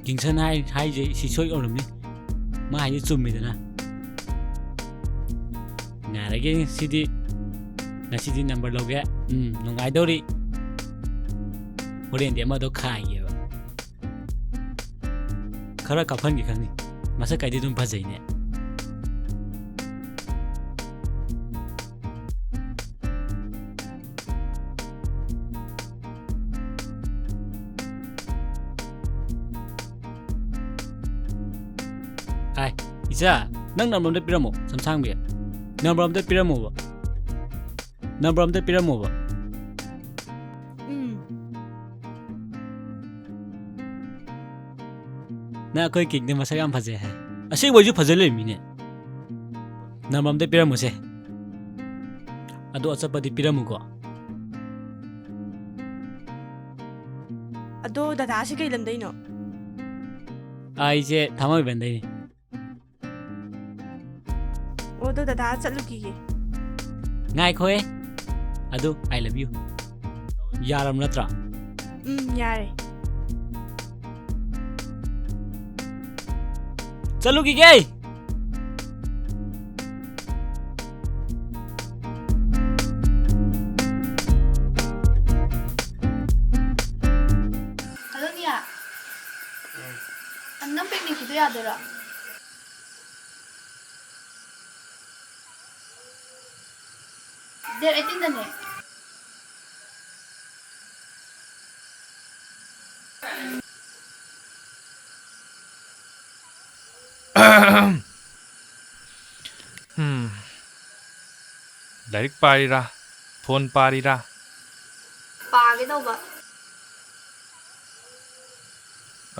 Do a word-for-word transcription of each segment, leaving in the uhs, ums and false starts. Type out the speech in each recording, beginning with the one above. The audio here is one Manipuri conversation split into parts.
ꯀꯤꯡꯁꯟ ꯍꯥꯏ-, ꯍꯥꯏꯁꯦ ꯁꯤ ꯁꯣꯏ ꯑꯣꯏꯔꯝꯅꯤ꯫ ꯃꯥ ꯍꯥꯏꯁꯦ ꯆꯨꯝꯃꯤꯗꯅ꯫ ꯉꯥꯏꯔꯒꯦ ꯁꯤꯗꯤ꯫ ꯉꯁꯤꯗꯤ ꯅꯝꯕꯔ ꯂꯧꯒꯦ꯫ ꯎꯝ, ꯅꯨꯡꯉꯥꯏꯗꯧꯔꯤ꯫ ꯍꯣꯔꯦꯟꯗꯤ ꯑꯃꯗꯣ ꯈꯥꯏꯒꯦꯕ꯫ ꯈꯔ ꯀꯥꯞꯍꯟꯒꯦ ꯈꯪꯅꯤ꯫ ꯃꯁꯛ ꯀꯥꯏꯗꯤ ꯑꯗꯨꯝ ꯐꯖꯩꯅꯦ꯫ ꯍꯥꯏ, ꯏꯆꯥ, ꯅꯪ ꯅꯝꯕꯔ ꯑꯝꯇ ꯄꯤꯔꯝꯃꯣ, ꯁꯝꯁꯥꯡꯕꯤ꯫ ꯅꯝꯕꯔ ꯑꯝꯇ ꯄꯤꯔꯝꯃꯣꯕ꯫ ꯅꯝꯕꯔ ꯑꯝꯇ ꯄꯤꯔꯝꯃꯣꯕ꯫ ꯎꯝ꯫ ꯅꯪ ꯑꯩꯈꯣꯏ ꯀꯤꯡꯗꯤ ꯃꯁꯛ ꯌꯥꯝ ꯐꯖꯩ ꯍꯥꯏ꯫ ꯑꯁꯦꯡꯕꯩꯁꯨ ꯐꯖ ꯂꯩꯔꯝꯃꯤꯅꯦ꯫ ꯅꯝꯕꯔ ꯑꯝꯇ ꯄꯤꯔꯝꯃꯨꯁꯦ꯫ ꯑꯗꯣ ꯑꯆꯠꯄꯗꯤ ꯄꯤꯔꯝꯃꯨꯀꯣ꯫ ꯑꯗꯣ ꯗꯗꯥꯁꯤ ꯀꯩ ꯂꯝꯗꯩꯅꯣ? ꯑꯩꯁꯦ ꯊꯥꯡꯃꯩꯕꯟꯗꯩꯅꯦ꯫ ꯑꯣ, ꯑꯗꯣ ꯗꯗꯥ ꯆꯠꯂꯨꯈꯤꯒꯦ꯫ ꯉꯥꯏꯈꯣꯍꯦ꯫ ꯑꯗꯨ I love you ꯌꯥꯔꯝ ꯅꯠꯇ꯭ꯔꯥ? ꯎꯝ, ꯌꯥꯔꯦ꯫ ꯆꯠꯂꯨꯈꯤꯒꯦ꯫ ꯍꯜꯂꯣ, ꯅꯤꯌꯥ꯫ ꯅꯪ ꯄꯤꯛꯅꯤꯛꯀꯤꯗꯣ ꯌꯥꯗꯣꯏꯔꯣ? ꯗꯦꯠ ꯑꯩꯠꯇꯤꯟꯗꯅꯦ꯫ ꯎꯝ꯫ ꯂꯥꯏꯔꯤꯛ ꯄꯥꯔꯤꯔꯥ? ꯐꯣꯟ ꯄꯥꯔꯤꯔꯥ? ꯄꯥꯒꯦ ꯇꯧꯕ꯫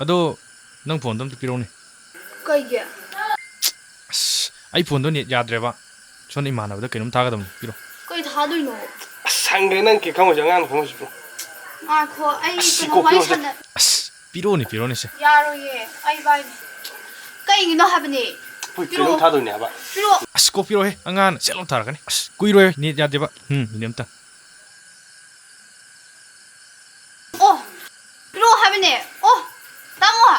ꯑꯗꯣ ꯅꯪ ꯐꯣꯟꯗꯣ ꯑꯝꯇ ꯄꯤꯔꯛꯎꯅꯦ꯫ ꯀꯩꯒꯤ? ꯑꯁ, ꯑꯩ ꯐꯣꯟꯗꯣ ꯅꯦꯠ ꯌꯥꯗ꯭ꯔꯦꯕ꯫ ꯁꯣꯝꯗ ꯏꯃꯥꯟꯅꯕꯗ ꯀꯩꯅꯣꯝ ꯊꯥꯒꯗꯕꯅꯤ, ꯄꯤꯔꯛꯑꯣ꯫ ꯀꯩ ꯊꯥꯗꯣꯏꯅꯣ? ꯑꯁ, ꯁꯪꯗ꯭ꯔꯦ, ꯅꯪ ꯀꯩ ꯈꯪꯉꯣꯏꯁꯦ, ꯑꯉꯥꯡꯅ ꯈꯪꯉꯣꯏꯁꯦ, ꯄꯤꯔꯛꯑꯣ꯫ ꯉꯥꯏꯈꯣ, ꯑꯩ ꯑꯁ, ꯁꯤ ꯀꯩꯅꯣꯝ ꯀꯣꯛ ꯋꯥꯔꯤ ꯄꯤꯔꯛꯑꯣꯁꯦ꯫ ꯁꯥꯟꯅ-, ꯑꯁ, ꯄꯤꯔꯛꯑꯣꯅꯦ, ꯄꯤꯔꯛꯑꯣꯅꯦꯁꯦ꯫ ꯌꯥꯔꯣꯏꯌꯦ, ꯑꯩ ꯚꯥꯏꯅꯦ꯫ ꯀꯩꯒꯤꯅꯣ ꯍꯥꯏꯕꯅꯦ? ꯑꯩꯈꯣꯏ ꯄꯤꯔꯛꯑꯣ꯫ ꯀꯩꯅꯣꯝ ꯊꯥꯗꯣꯏꯅꯦ ꯍꯥꯏꯕ꯫ ꯄꯤꯔꯛꯑꯣ꯫ ꯑꯁ, ꯀꯣꯛ ꯄꯤꯔꯛꯑꯣꯍꯦ, ꯑꯉꯥꯡꯅ ꯁꯦꯠ ꯂꯥꯎ ꯊꯥꯔꯛꯀꯅꯤ꯫ ꯑꯁ, ꯀꯨꯏꯔꯣꯏ, ꯅꯦꯠ ꯌꯥꯗꯦꯕ꯫ ꯎꯝ, ꯃꯤꯅꯤꯠ ꯑꯝꯇ꯫ ꯑꯣ, ꯄꯤꯔꯛꯑꯣ ꯍꯥꯏꯕꯅꯦ꯫ ꯑꯣ, ꯇꯥꯃꯣ꯫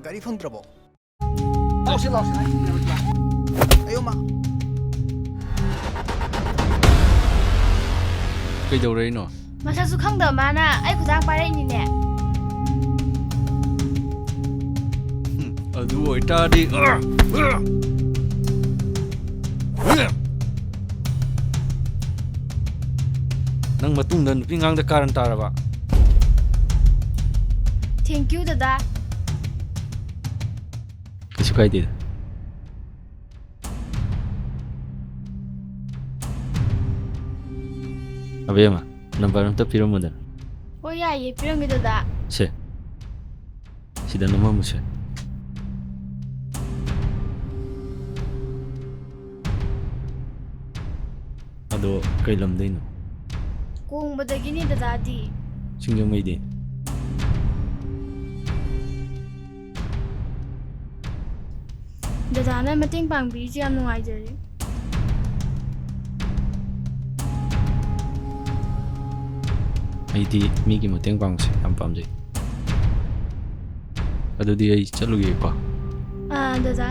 ꯒꯥꯔꯤ ꯐꯪꯗ꯭ꯔꯕꯣ? ꯂꯥꯎꯁꯤ, ꯂꯥꯎꯁꯤ꯫ ꯑꯌꯣ ꯃꯥ꯫ ꯀꯩꯗꯧꯔꯛꯏꯅꯣ? ꯃꯁꯛꯁꯨ ꯈꯪꯗꯕ ꯃꯥꯅ ꯑꯩ ꯈꯨꯗꯥꯡ ꯄꯥꯏꯔꯛꯏꯅꯤꯅꯦ꯫ ꯍꯨꯝ, ꯑꯗꯨ ꯑꯣꯏꯇꯥꯔꯗꯤ, ꯅꯪ ꯃꯇꯨꯡꯗ ꯅꯨꯄꯤ ꯑꯉꯥꯡꯗ ꯀꯥꯔꯟ ꯇꯥꯔꯕ? Thank you, ꯗꯗꯥ꯫ ꯀꯩꯁꯨ ꯀꯥꯏꯗꯦꯗ꯫ ꯑꯕꯦꯝꯃ, ꯅꯝꯕꯔ ꯑꯝꯇ ꯄꯤꯔꯝꯃꯨꯗꯅ꯫ ꯍꯣꯏ, ꯌꯥꯏꯌꯦ, ꯄꯤꯔꯝꯒꯦ, ꯗꯗꯥ꯫ ꯁꯦ, ꯁꯤꯗ ꯅꯝꯃꯝꯃꯨꯁꯦ꯫ ꯑꯗꯣ ꯀꯩ ꯂꯝꯗꯩꯅꯣ? ꯀꯣꯡꯕꯗꯒꯤꯅꯤ, ꯗꯗꯥꯗꯤ꯫ ꯁꯤꯡꯖꯃꯩꯗꯤ? ꯗꯗꯥꯅ ꯃꯇꯦꯡ ꯄꯥꯡꯕꯤꯔꯤꯁꯦ ꯌꯥꯝ ꯅꯨꯡꯉꯥꯏꯖꯔꯦ꯫ ꯑꯩꯗꯤ ꯃꯤꯒꯤ ꯃꯇꯦꯡ ꯄꯥꯡꯕꯁꯦ ꯌꯥꯝ ꯄꯥꯝꯖꯩ꯫ ꯑꯗꯨꯗꯤ ꯑꯩ ꯆꯠꯂꯨꯒꯦꯀꯣ꯫ ꯑꯥ, ꯗꯗꯥ꯫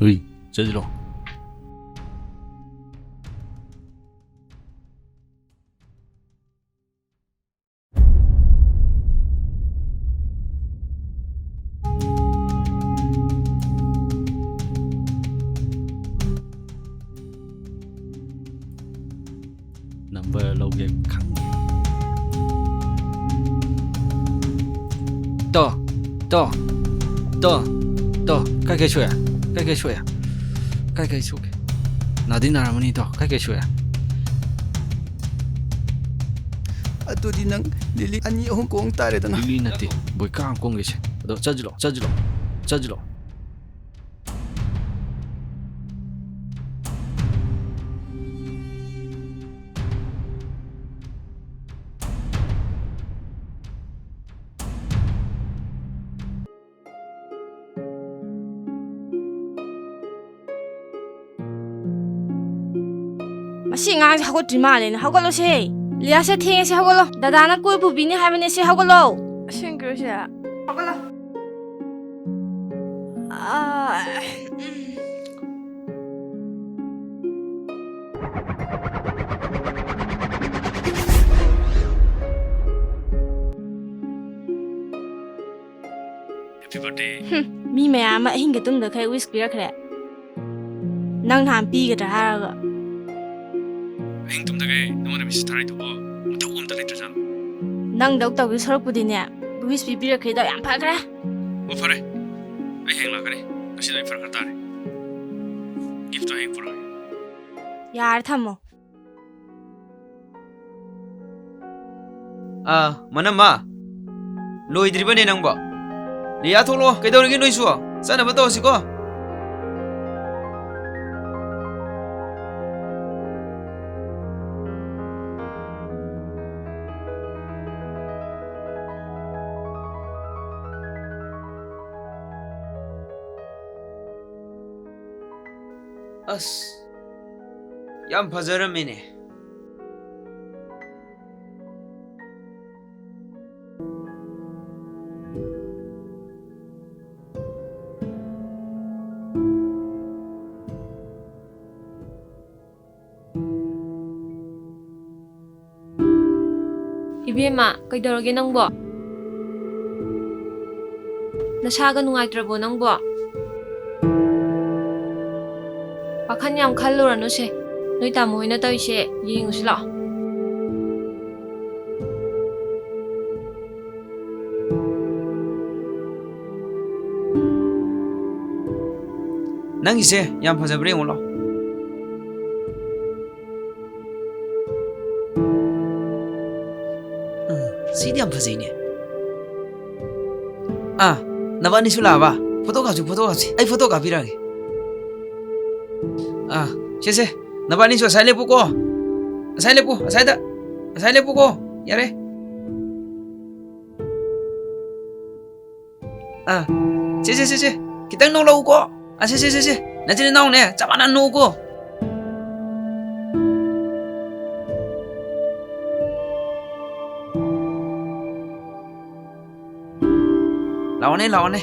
ꯍꯨꯏ, ꯆꯠꯂꯣ꯫ ꯅꯝꯕꯔ ꯂꯧꯒꯦ ꯈꯪꯉꯦ꯫ ꯇꯣ, ꯇꯣ, ꯇꯣ, ꯇꯣ꯫ ꯀꯥꯏ ꯀꯥꯏ ꯁꯣꯛꯑꯦ? ꯀꯥꯏ ꯀꯥꯏ ꯁꯣꯛꯑꯦ? ꯀꯥꯏ ꯀꯥꯏ ꯁꯣꯛꯀꯦ? ꯅꯥꯗꯤ ꯅꯥꯔꯝꯃꯅꯤ ꯇꯣ꯫ ꯀꯥꯏ ꯀꯥꯏ ꯁꯣꯛꯑꯦ? ꯑꯗꯨꯗꯤ ꯅꯪ ꯂꯤꯂꯤ ꯑꯅꯤ ꯑꯍꯨꯝ ꯀꯣꯡ ꯇꯥꯔꯦꯗꯅ꯫ ꯂꯤꯂꯤ ꯅꯠꯇꯦ, ꯕꯣꯏꯀꯥ ꯑꯃ ꯀꯣꯡꯒꯦꯁꯦ꯫ ꯑꯗꯣ ꯆꯠꯁꯤꯂꯣ, ꯆꯠꯁꯤꯂꯣ, ꯆꯠꯁꯤꯂꯣ꯫ ꯃꯁꯤ ꯑꯉꯥꯡꯁꯦ ꯍꯧꯒꯠꯇ꯭ꯔꯤ ꯃꯥꯜꯂꯦꯅꯦ꯫ ꯍꯧꯒꯠꯂꯣꯁꯦ꯫ ꯂꯤꯌꯥꯁꯦ, ꯊꯦꯡꯉꯦꯁꯦ, ꯍꯧꯒꯠꯂꯣ꯫ ꯗꯗꯥꯅ ꯀꯣꯏ ꯄꯨꯕꯤꯅꯤ ꯍꯥꯏꯕꯅꯦꯁꯦ, ꯍꯧꯒꯠꯂꯣ꯫ ꯑꯁꯦꯡꯒꯤ ꯁꯤꯗ꯫ ꯍꯧꯒꯠꯂꯣ꯫ ꯑꯥ, ꯎꯝ꯫ Happy birthday꯫ ꯍꯨꯝ, ꯃꯤ ꯃꯌꯥꯝ ꯑꯃ ꯑꯍꯤꯡꯒ ꯇꯨꯝꯗꯈꯩ wish ꯄꯤꯔꯛꯈ꯭ꯔꯦ꯫ ꯅꯪ ꯅꯍꯥꯟ ꯄꯤꯒꯗ꯭ꯔꯥ ꯍꯥꯏꯔꯒ꯫ ꯑꯍꯤꯡ ꯇꯨꯝꯗꯈꯩ ꯅꯉꯣꯟꯗ message ꯊꯥꯔꯛꯏꯗꯨꯕꯨ ꯃꯊꯧ ꯑꯝꯇ ꯂꯩꯇ꯭ꯔꯖꯥꯠꯂꯣ? ꯅꯪꯗꯧ ꯇꯧꯗꯣꯏ ꯁꯔꯨꯛꯄꯨꯗꯤꯅꯦ, wish ꯄꯤꯕꯤꯔꯛꯈ꯭ꯔꯤꯗꯣ ꯌꯥꯝ ꯐꯈ꯭ꯔꯦ꯫ ꯑꯣ, ꯐꯔꯦ꯫ ꯑꯩ ꯍꯌꯦꯡ ꯂꯥꯛꯀꯅꯤ꯫ ꯉꯁꯤꯗꯤ ꯑꯩ ꯐꯔꯛ ꯈꯔ ꯇꯥꯔꯦ꯫ Gift ꯇꯣ ꯍꯌꯦꯡ ꯄꯨꯔꯛꯑꯒꯦ꯫ ꯌꯥꯔꯦ, ꯊꯝꯃꯣ꯫ ꯑꯥ, ꯃꯅꯝꯃ꯫ ꯂꯣꯏꯗ꯭ꯔꯤꯕꯅꯦ ꯅꯪꯕꯣ? ꯔꯤꯌꯥ, ꯊꯣꯛꯂꯛꯑꯣ꯫ ꯀꯩꯗꯧꯔꯤꯒꯦ ꯅꯣꯏꯁꯨ? ꯆꯠꯅꯕ ꯇꯧꯔꯁꯤꯀꯣ꯫ ꯑꯁ, ꯌꯥꯝ ꯐꯖꯔꯝꯃꯦꯅꯦ꯫ ꯏꯕꯦꯝꯃ, ꯀꯩꯗꯧꯔꯒꯦ ꯅꯪꯕꯣ? ꯅꯁꯥꯒ ꯅꯨꯡꯉꯥꯏꯇ꯭ꯔꯕꯣ ꯅꯪꯕꯣ? ꯋꯥꯈꯜ ꯌꯥꯝ ꯈꯜꯂꯨꯔꯅꯨꯁꯦ꯫ ꯅꯣꯏ ꯇꯥꯃꯣ ꯍꯣꯏꯅ ꯇꯧꯔꯤꯁꯦ ꯌꯦꯡꯉꯨꯁꯤ ꯂꯥꯛꯑꯣ꯫ ꯅꯪꯒꯤꯁꯦ ꯌꯥꯝ ꯐꯖꯕ꯭ꯔꯥ ꯌꯦꯡꯉꯣ ꯂꯥꯎ꯫ ꯎꯝ, ꯁꯤꯗꯤ ꯌꯥꯝ ꯐꯖꯩꯅꯦ꯫ ꯑꯥ, ꯅꯕꯥꯅꯤꯁꯨ ꯂꯥꯛꯑꯕ? ꯐꯣꯇꯣ ꯀꯥꯞꯁꯤ, ꯐꯣꯇꯣ ꯀꯥꯞꯁꯤ꯫ ꯑꯩ ꯐꯣꯇꯣ ꯀꯥꯞꯄꯤꯔꯛꯑꯒꯦ꯫ ꯑꯥ, ꯁꯦ, ꯁꯦ, ꯅꯕꯥꯅꯤꯁꯨ ꯑꯁꯥꯏ ꯂꯦꯞꯄꯨꯀꯣ꯫ ꯑꯁꯥꯏ ꯂꯦꯞꯄꯨ, ꯑꯁꯥꯏꯗ꯫ ꯑꯁꯥꯏ ꯂꯦꯞꯄꯨꯀꯣ꯫ ꯌꯥꯔꯦ꯫ ꯑꯥ, ꯁꯦ, ꯁꯦ, ꯁꯦ, ꯁꯦ, ꯈꯤꯇꯪ ꯅꯣꯛꯂꯛꯎꯀꯣ꯫ ꯑꯥ, ꯁꯦ, ꯁꯦ, ꯁꯦ, ꯁꯦ, ꯅꯆꯤꯟ ꯅꯅꯥꯎꯅꯦ, ꯆꯞ ꯃꯥꯟꯅ ꯅꯣꯛꯎꯀꯣ꯫ ꯂꯥꯛꯑꯣꯅꯦ, ꯂꯥꯛꯑꯣꯅꯦ꯫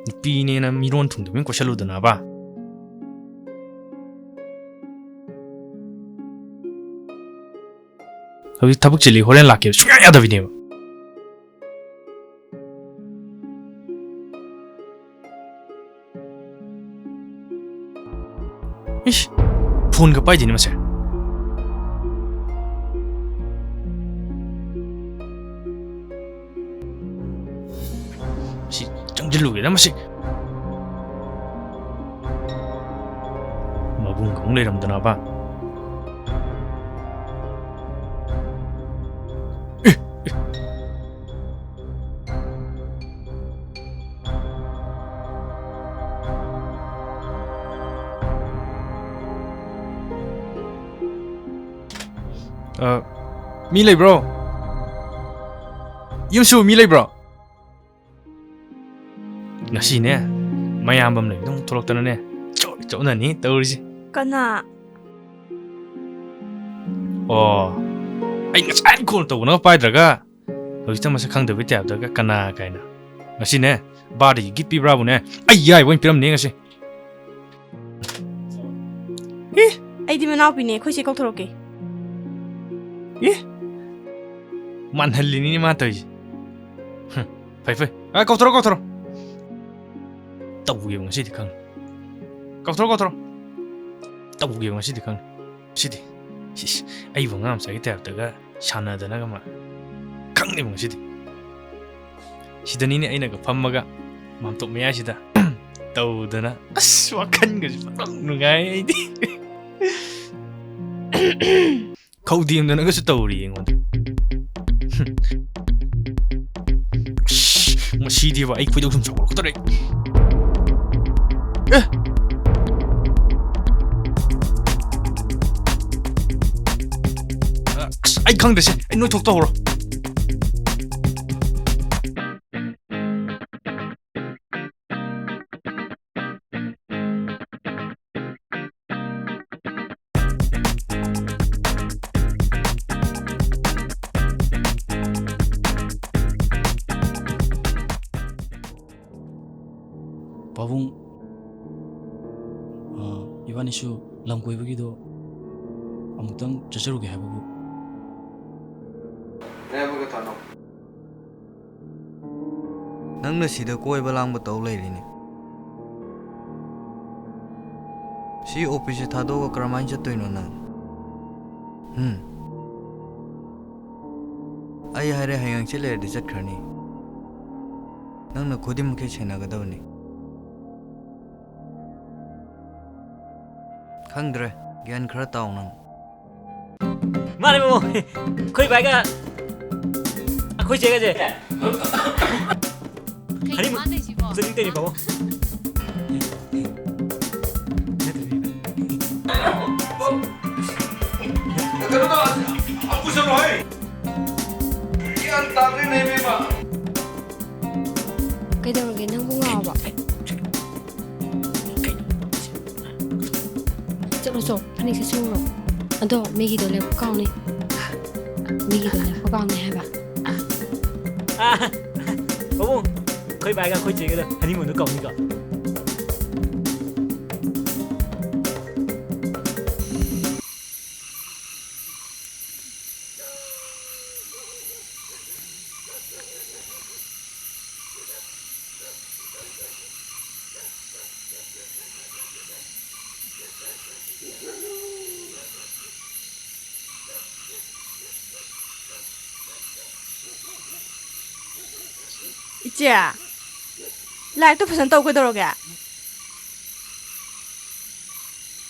ꯅꯨꯄꯤꯅꯦꯅ ꯃꯤꯔꯣꯟ ꯊꯨꯡꯗꯕꯤ ꯀꯣꯏꯁꯜꯂꯨꯗꯅꯕ꯫ ꯍꯧꯖꯤꯛ ꯊꯕꯛ ꯆꯤꯜꯂꯤ, ꯍꯣꯔꯦꯟ ꯂꯥꯛꯀꯦ ꯁꯨꯡꯌꯥ ꯌꯥꯗꯕꯤꯅꯦꯕ꯫ ꯏꯁ, ꯐꯣꯟꯒ ꯄꯥꯏꯗꯦꯅꯦ ꯃꯁꯦ꯫ ꯁꯤ ꯆꯪꯁꯤꯜꯂꯨꯒꯦꯗ ꯃꯁꯤ꯫ ꯃꯕꯨꯡ ꯈꯣꯡ ꯂꯩꯔꯝꯗꯅꯕ꯫ ꯑꯦ, ꯑꯦ꯫ ꯑ, ꯃꯤ ꯂꯩꯕ꯭ꯔꯣ? ꯌꯨꯝꯁꯨ ꯃꯤ ꯂꯩꯕ꯭ꯔꯣ? ꯉꯁꯤꯅꯦ, ꯃꯌꯥꯝꯕ ꯑꯃ ꯂꯩꯕꯗꯣ ꯑꯃꯨꯛ ꯊꯣꯛꯂꯛꯇꯅꯅꯦ, ꯆꯣꯠ ꯆꯣꯠꯅꯅꯤ ꯇꯧꯔꯤꯁꯦ꯫ ꯀꯅꯥ? ꯑꯣ, ꯑꯩ ꯉꯁꯥꯏ ꯀꯣꯜ ꯇꯧꯕꯅ ꯄꯥꯏꯗ꯭ꯔꯒ, ꯍꯧꯖꯤꯛꯇ ꯃꯁꯛ ꯈꯪꯗꯕꯩ ꯇꯥꯏꯞꯇꯒ ꯀꯅꯥ ꯀꯥꯏꯅ꯫ ꯉꯁꯤꯅꯦ, ꯕꯥꯔꯗꯦꯒꯤ ꯒꯤꯐ ꯄꯤꯕ꯭ꯔꯥꯕꯨꯅꯦ, ꯑꯩ ꯌꯥꯏꯕ ꯑꯣꯏꯅ ꯄꯤꯔꯝꯅꯦ ꯉꯁꯤ꯫ ꯑꯦ? ꯑꯩꯗꯤ ꯃꯅꯥꯎꯄꯤꯅꯦ, ꯑꯩꯈꯣꯏ ꯆꯦ ꯀꯧꯊꯣꯔꯛꯀꯦ꯫ ꯑꯦ? ꯃꯥꯟꯍꯜꯂꯤꯅꯤꯅꯦ ꯃꯥ ꯇꯧꯔꯤꯁꯦ꯫ ꯍꯨꯝ, ꯐꯩ, ꯐꯩ꯫ ꯑ, ꯀꯧꯊꯣꯔꯛꯑꯣ, ꯀꯧꯊꯣꯔꯛꯑꯣ꯫ ꯇꯧꯒꯦꯕ ꯉꯁꯤꯗꯤ ꯈꯪꯅꯤ꯫ ꯀꯧꯊꯣꯔꯛꯑꯣ, ꯀꯧꯊꯣꯔꯛꯑꯣ꯫ ꯇꯧꯒꯦꯕ ꯉꯁꯤꯗꯤ ꯈꯪꯅꯤ꯫ ꯁꯤꯗꯤ, ꯁꯤꯁ, ꯑꯩꯕꯨ ꯑꯉꯥꯡ ꯃꯆꯥꯒꯤ ꯇꯥꯏꯞꯇꯒ ꯁꯥꯟꯅꯗꯅꯒ ꯃꯥ꯫ ꯈꯪꯅꯤꯕ ꯉꯁꯤꯗꯤ꯫ ꯁꯤꯗꯅꯤꯅꯦ ꯑꯩꯅꯒ ꯐꯝꯃꯒ ꯃꯥꯝꯇꯣꯞ ꯃꯌꯥꯏꯁꯤꯗ ꯇꯧꯗꯅ꯫ ꯑꯁ, ꯋꯥꯈꯜꯒꯁꯨ ꯄꯪꯅꯨꯡ ꯅꯨꯡꯉꯥꯏ ꯑꯩꯗꯤ꯫ ꯈꯧꯗꯦꯝꯗꯅꯒꯁꯨ ꯇꯧꯔꯤ ꯑꯩꯉꯣꯟꯗ꯫ ꯍꯨꯝ꯫ ꯑꯁ, ꯃꯁꯤꯗꯤꯕ ꯑꯩ ꯈꯣꯏꯗꯧ ꯁꯨꯝ ꯁꯥꯎꯒꯠꯂꯛꯀꯗꯧꯔꯦ꯫ ꯑꯦ! ꯑꯁ, ꯑꯩ ꯈꯪꯗ꯭ꯔꯦꯁꯦ, ꯑꯩ ꯅꯣꯏ ꯊꯣꯛ ꯇꯧꯍꯧꯔꯣ꯫ ꯄꯥꯕꯨꯡ, ꯑ, ꯏꯕꯥꯅꯤꯁꯨ ꯂꯝ ꯀꯣꯏꯕꯒꯤꯗꯣ ꯑꯃꯨꯛꯇꯪ ꯆꯠꯆꯔꯨꯒꯦ ꯍꯥꯏꯕꯕꯨ꯫ ꯅꯌꯥꯝꯕꯒ ꯊꯥꯅꯧ꯫ ꯅꯪꯅ ꯁꯤꯗ ꯀꯣꯏꯕ ꯂꯥꯡꯕ ꯇꯧ ꯂꯩꯔꯤꯅꯦ꯫ ꯁꯤ ꯑꯣꯐꯤꯁꯁꯦ ꯊꯥꯗꯣꯛꯑꯒ ꯀꯔꯝꯍꯥꯏꯅ ꯆꯠꯇꯣꯏꯅꯣ ꯅꯪ? ꯍꯨꯝ? ꯑꯩ ꯍꯥꯏꯔꯦ, ꯍꯌꯦꯡ ꯍꯪꯆꯤꯠ ꯂꯩꯔꯗꯤ ꯆꯠꯈ꯭ꯔꯅꯤ꯫ ꯅꯪꯅ ꯈꯨꯗꯤꯡꯃꯛꯀꯤ ꯁꯦꯟꯅꯒꯗꯕꯅꯤ꯫ ꯈꯪꯗ꯭ꯔꯦ, ꯒ꯭ꯌꯥꯟ ꯈꯔ ꯇꯥꯎ ꯅꯪ꯫ ꯃꯥꯅꯦ ꯃꯃꯣ, ꯑꯩꯈꯣꯏ ꯕꯥꯏꯒ ꯑꯩꯈꯣꯏ ꯆꯦꯒꯁꯦ꯫ ꯀꯩꯅꯣ ꯍꯅꯤꯃꯨꯟ ꯃꯥ ꯇꯧꯏꯁꯤꯕꯣ? ꯆꯠꯅꯤꯡ ꯇꯧꯔꯤꯅꯤ ꯄꯥꯕꯨꯡ꯫ ꯀꯩꯅꯣꯗꯣ ꯑꯃꯨꯛ ꯄꯨꯁꯜꯂꯣ ꯍꯩ꯫ ꯒ꯭ꯌꯥꯟ ꯇꯥꯗ꯭ꯔꯦꯅꯦ ꯏꯕꯦꯝꯃ꯫ ꯀꯩꯗꯧꯔꯒꯦ, ꯅꯪꯕꯨ ꯉꯥꯎꯔꯕꯣ? ꯆꯠꯂꯣ ꯆꯣ, ꯐꯅꯦꯛ ꯁꯦꯠꯆꯧꯔꯣ꯫ ꯑꯗꯣ ꯃꯤꯒꯤꯗꯣ ꯂꯦꯞꯄ ꯀꯥꯎꯅꯤ꯫ ꯃꯤꯒꯤꯗꯣ ꯂꯦꯞꯄ ꯀꯥꯎꯅꯤ ꯍꯥꯏꯕ꯫ ꯑꯥ, ꯄꯥꯕꯨꯡ, ꯑꯩꯈꯣꯏ ꯕꯥꯏꯒ ꯑꯩꯈꯣꯏ ꯆꯦꯒꯗ ꯍꯅꯤꯃꯨꯟꯗꯣ ꯀꯥꯎꯅꯤꯀꯣ꯫ ꯏꯆꯦ, ꯂꯥꯏꯔꯤꯛꯇꯣ ꯐꯖꯅ ꯇꯧ ꯀꯩꯗꯧꯔꯒꯦ?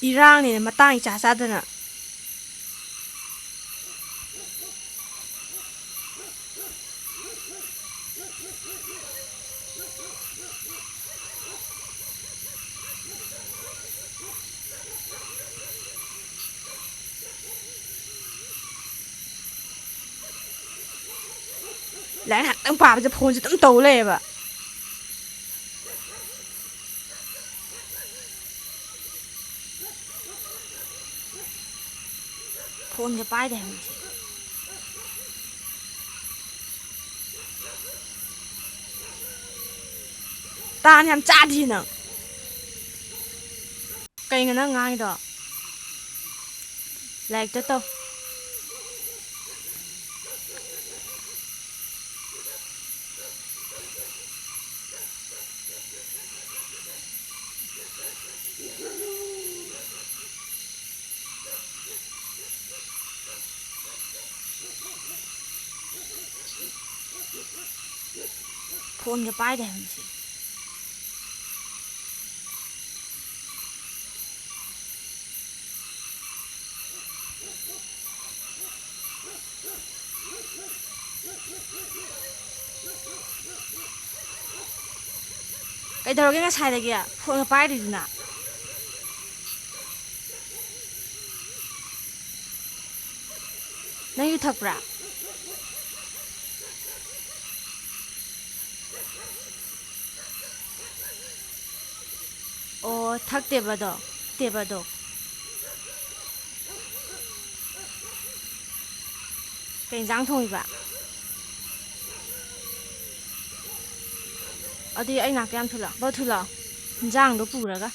ꯏꯔꯥꯡꯅꯤꯅ ꯃꯇꯥꯡ ꯏꯆꯥ ꯆꯥꯗꯅ꯫ ꯂꯥꯏꯔꯤꯛ ꯉꯥꯛꯇꯪ ꯄꯥꯕꯁꯦ ꯐꯣꯟꯁꯦ ꯑꯗꯨꯝ ꯇꯧ ꯂꯩꯌꯦꯕ꯫ ꯐꯣꯟꯁꯦ ꯄꯥꯏꯗꯦ ꯍꯥꯏꯕ ꯃꯁꯤ꯫ ꯇꯥꯟ ꯌꯥꯝ ꯆꯥꯗ꯭ꯔꯤ ꯅꯪ꯫ ꯀꯩꯅꯣ ꯅꯪ ꯉꯥꯡꯉꯤꯗꯣ? ꯂꯥꯏꯔꯤꯛꯇ ꯇꯧ꯫ ꯐꯣꯟꯒ ꯄꯥꯏꯗꯦ ꯍꯥꯏꯕ ꯃꯁꯤ꯫ ꯀꯩꯗꯧꯔꯒꯦ ꯉꯁꯥꯏꯗꯒꯤ ꯐꯣꯟꯒ ꯄꯥꯏꯗ꯭ꯔꯤꯗꯨꯅ? ꯅꯪ ꯌꯨ ꯊꯛꯄ꯭ꯔꯥ? ꯑꯣ, ꯊꯛꯇꯦꯕ ꯑꯗꯣ꯫ ꯊꯛꯇꯦꯕ ꯑꯗꯣ꯫ ꯀꯩ ꯏꯟꯖꯥꯡ ꯊꯣꯡꯉꯤꯕ? ꯑꯗꯨꯗꯤ ꯑꯩ ꯅꯥꯛꯇ ꯌꯥꯝ ꯊꯨꯂꯥꯎ-, ꯕ ꯊꯨꯂꯥꯎ꯫ ꯏꯟꯖꯥꯡꯗꯣ ꯄꯨꯔꯒ꯫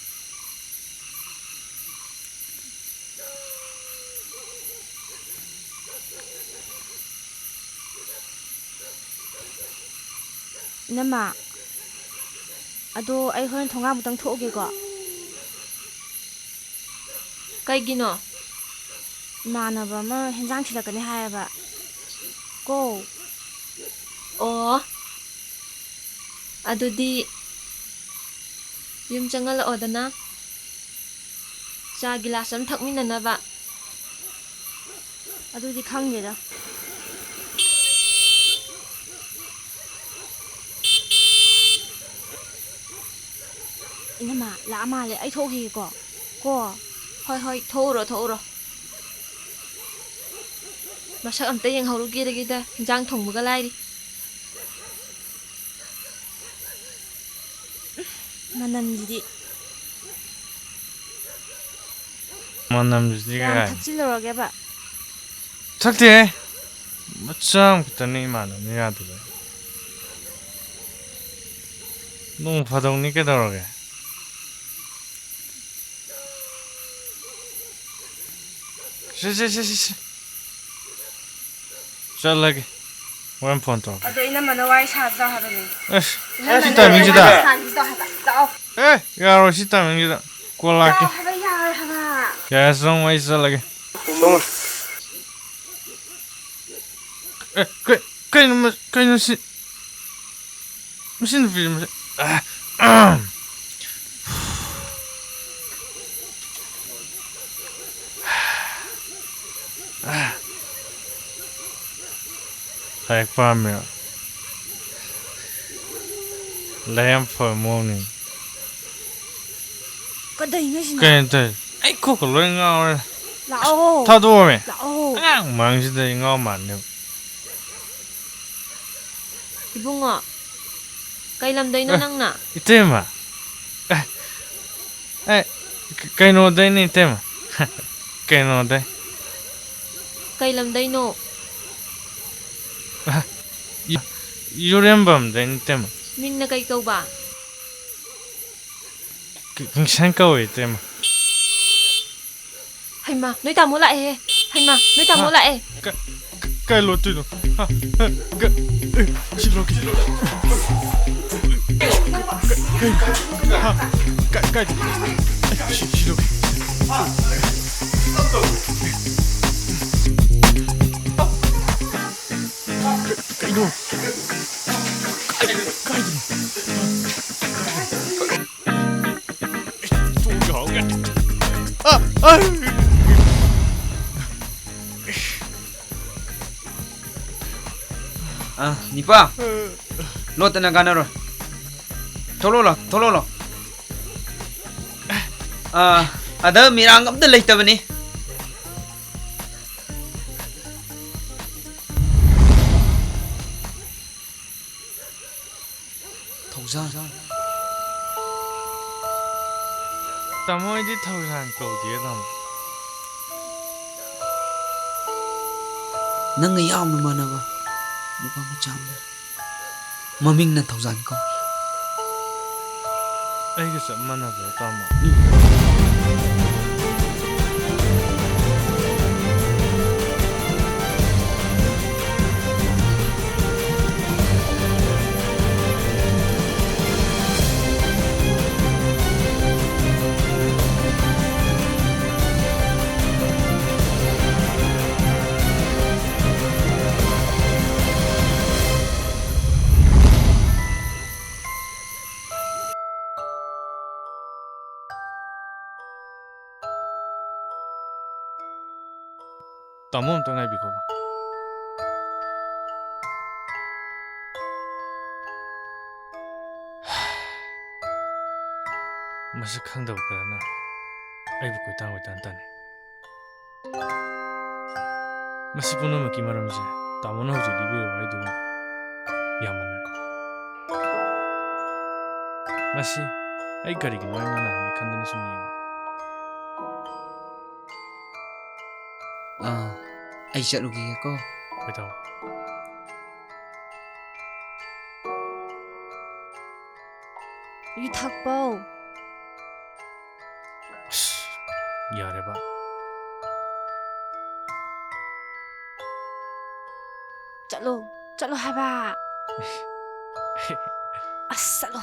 ꯏꯅꯝꯃ, ꯑꯗꯣ ꯑꯩ ꯍꯣꯔꯦꯟ ꯊꯣꯡꯒꯥꯟꯕꯨꯛꯇꯪ ꯊꯣꯛꯎꯒꯦꯀꯣ꯫ ꯀꯩꯒꯤꯅꯣ? ꯏꯃꯥꯟꯅꯕ ꯑꯃ ꯍꯦꯟꯖꯥꯡ ꯊꯤꯜꯂꯛꯀꯅꯤ ꯍꯥꯏꯌꯦꯕ꯫ ꯀꯣ꯫ ꯑꯣ꯫ ꯑꯗꯨꯗꯤ ꯌꯨꯝ ꯆꯪꯍꯜꯂꯛꯑꯣꯗꯅ꯫ ꯆꯥ ꯒꯤꯂꯥꯁ ꯑꯃ ꯊꯛꯃꯤꯟꯅꯅꯕ꯫ ꯑꯗꯨꯗꯤ ꯈꯪꯗꯦꯗ꯫ ꯏꯅꯝꯃ, ꯂꯥꯛꯑ ꯃꯥꯜꯂꯦ꯫ ꯑꯩ ꯊꯣꯛꯈꯤꯒꯦꯀꯣ꯫ ꯀꯣ꯫ ꯍꯣꯏ, ꯍꯣꯏ, ꯊꯣꯛꯎꯔꯣ, ꯊꯣꯛꯎꯔꯣ꯫ ꯃꯁꯛ ꯑꯝꯇ ꯌꯦꯡꯍꯧꯔꯨꯒꯦꯗꯒꯤꯗ, ꯍꯤꯟꯖꯥꯡ ꯊꯣꯡꯕꯒ ꯂꯥꯏꯔꯤ꯫ ꯃꯅꯝꯁꯤꯗꯤ꯫ ꯃꯅꯝꯁꯤꯗꯤ ꯌꯥꯝ ꯀꯥꯏ? ꯊꯛꯆꯤꯜꯂꯨꯔꯒꯦꯕ꯫ ꯊꯛꯇꯦ꯫ ꯃꯆꯥ ꯑꯃ ꯈꯛꯇꯅꯤ ꯏꯃꯥꯟꯅꯕꯅ ꯌꯥꯗꯕ꯫ ꯅꯣꯡ ꯐꯥꯗꯧꯅꯤ ꯀꯩꯗꯧꯔꯒꯦ? ꯁꯦ, ꯁꯦ, ꯁꯦ, ꯁꯦ, ꯁꯦ꯫ ꯆꯠꯂꯒꯦ꯫ ꯍꯣꯔꯦꯟ ꯐꯣꯟ ꯇꯧꯔꯛꯀꯦ꯫ ꯑꯗꯣ ꯏꯅꯝꯃꯅ ꯋꯥꯔꯤ ꯁꯥꯗ꯭ꯔꯣ ꯍꯥꯏꯕꯅꯦ꯫ ꯑꯁ, ꯏꯅꯝꯃꯅ ꯁꯤ ꯇꯥꯏꯃꯤꯡꯁꯤꯗ? ꯋꯥꯔꯤ ꯁꯥꯗ꯭ꯔꯣ ꯍꯥꯏꯕ? ꯂꯥꯛꯑꯣ꯫ ꯑꯦ, ꯌꯥꯔꯣꯏ ꯁꯤ ꯇꯥꯏꯃꯤꯡꯁꯤꯗ꯫ ꯀꯣꯜ ꯂꯥꯛꯀꯦ꯫ ꯂꯥꯛꯑꯣ ꯍꯥꯏꯕ, ꯌꯥꯔꯣꯏ ꯍꯥꯏꯕ꯫ ꯌꯥꯔꯦ, ꯆꯪꯉꯣ, ꯑꯩ ꯆꯠꯂꯒꯦ꯫ ꯑꯦ, ꯀꯩ-, ꯀꯩꯅꯣ ꯃ-, ꯀꯩꯅꯣ ꯁꯤ? ꯃꯁꯤ ꯅꯨꯄꯤꯁꯦ ꯃꯁꯤ-, ꯑ, ꯑ꯫ ꯂꯥꯏꯔꯤꯛ ꯄꯥꯝꯃꯦ꯫ ꯂꯥꯏꯔꯤꯛ ꯌꯥꯝ ꯐꯕ ꯃꯑꯣꯡꯅꯤ꯫ ꯀꯗꯩꯅꯣ ꯁꯤꯅ? ꯀꯩꯅꯣ ꯇꯧꯔꯤꯁꯦ? ꯑꯩ ꯀꯣꯛꯀ ꯂꯣꯏ ꯉꯥꯎꯔꯦ꯫ ꯂꯥꯛꯑꯣ꯫ ꯊꯥꯗꯣꯛꯑꯣꯃꯦ꯫ ꯂꯥꯛꯑꯣ꯫ ꯑꯉꯥꯡ ꯃꯥꯡꯁꯤꯗ ꯑꯩ ꯉꯥꯎ ꯃꯥꯟꯅꯦꯕ꯫ ꯏꯕꯨꯡꯉꯣ, ꯀꯩ ꯂꯝꯗꯩꯅꯣ ꯑꯦ, ꯅꯪꯅ? ꯏꯇꯩꯃ꯫ ꯑꯦ, ꯑꯦ, ꯀ-, ꯀꯩꯅꯣꯗꯩꯅꯤ ꯏꯇꯩꯃ꯫ ꯀꯩꯅꯣꯗꯩ꯫ ꯀꯩ ꯂꯝꯗꯩꯅꯣ? ꯑ, ꯌꯨ-, ꯌꯨꯔꯦꯝꯕꯝꯗꯩꯅꯤ ꯏꯇꯩꯃ꯫ ꯃꯤꯡꯅ ꯀꯩ ꯀꯧꯕ? ꯀ-, ꯀꯤꯡꯁꯟ ꯀꯧꯋꯦ ꯏꯇꯩꯃ꯫ ꯍꯩꯃꯥ, ꯅꯣꯏ ꯇꯥꯃꯣ ꯂꯥꯛꯑꯦꯍꯦ꯫ ꯍꯩꯃꯥ, ꯅꯣꯏ ꯇꯥꯃꯣ ꯍꯥ? ꯂꯥꯛꯑꯦ꯫ ꯀ-, ꯀ-, ꯀꯥꯏ ꯂꯣꯠꯇꯣꯏꯅꯣ? ꯍꯥ? ꯍꯥ? ꯀ-, ꯑꯦ, ꯁꯤ ꯂꯣꯠꯀꯦ꯫ ꯀ-, ꯀ-, ꯍꯥ? ꯀ-, ꯀꯥꯏ-, ꯑꯦ, ꯁꯤ, ꯁꯤ ꯂꯣꯠꯀꯦ꯫ ꯀ-, ꯀꯩꯅꯣ? ꯀꯥꯏ-, ꯀꯥꯏꯗꯅꯣ? ꯆꯣꯡꯒꯦ ꯍꯧꯒꯦ꯫ ꯑ, ꯑ꯫ ꯑ, ꯅꯤꯄꯥ꯫ ꯂꯣꯠꯇꯅ ꯀꯥꯟꯅꯔꯣꯏ꯫ ꯊꯣꯛꯂꯛꯑꯣ, ꯊꯣꯛꯂꯛꯑꯣ꯫ ꯑ, ꯑꯗ ꯃꯤꯔꯥꯡ ꯑꯝꯇ ꯂꯩꯇꯕꯅꯤ꯫ ꯊꯧꯖꯥꯜ꯫ ꯇꯥꯃꯣ, ꯑꯩꯗꯤ ꯊꯧꯖꯥꯟ ꯀꯧꯗꯤꯌꯦ, ꯇꯥꯃꯣ꯫ ꯅꯪꯒ ꯌꯥꯝꯅ ꯃꯥꯟꯅꯕ ꯅꯨꯄꯥ ꯃꯆꯥ ꯑꯃ ꯂꯩ꯫ ꯃꯃꯤꯡꯅ ꯊꯧꯖꯥꯟ ꯀꯧꯏ꯫ ꯑꯩꯒ ꯆꯞ ꯃꯥꯟꯅꯕ꯭ꯔꯣ, ꯇꯥꯃꯣ? ꯎꯝ꯫ ꯇꯥꯃꯣ, ꯑꯝꯇ ꯉꯥꯏꯕꯤꯈꯣ꯫ ꯃꯁꯛ ꯈꯪꯗꯕ ꯈꯔꯅ ꯑꯩꯕꯨ ꯀꯣꯏꯇꯥꯟ ꯀꯣꯏꯇꯥꯟ ꯇꯥꯟꯅꯩ꯫ ꯃꯁꯤ ꯄꯨꯝꯅꯃꯛꯀꯤ ꯃꯔꯝꯁꯦ ꯇꯥꯃꯣꯅ ꯍꯧꯖꯤꯛ ꯂꯤꯕꯤꯔꯤꯕ ꯋꯥꯔꯤꯗꯨꯒ ꯌꯥꯝ ꯃꯥꯟꯅꯔꯦ꯫ ꯃꯁꯤ ꯑꯩ ꯀꯔꯤꯒꯤꯅꯣ ꯍꯥꯏꯅ ꯅꯍꯥꯟꯒꯩ ꯈꯟꯗꯅ ꯁꯨꯝ ꯌꯦꯡꯉꯤ꯫ ꯑꯥ, ꯑꯩ ꯆꯠꯂꯨꯈꯤꯒꯦꯀꯣ꯫ ꯍꯣꯏ, ꯇꯥꯃꯣ꯫ ꯌꯨ ꯊꯛꯄꯧ꯫ ꯑꯁ, ꯌꯥꯔꯦꯕ꯫ ꯆꯠꯂꯣ, ꯆꯠꯂꯣ ꯍꯥꯏꯕ꯫ ꯑꯁ, ꯆꯠꯂꯣ꯫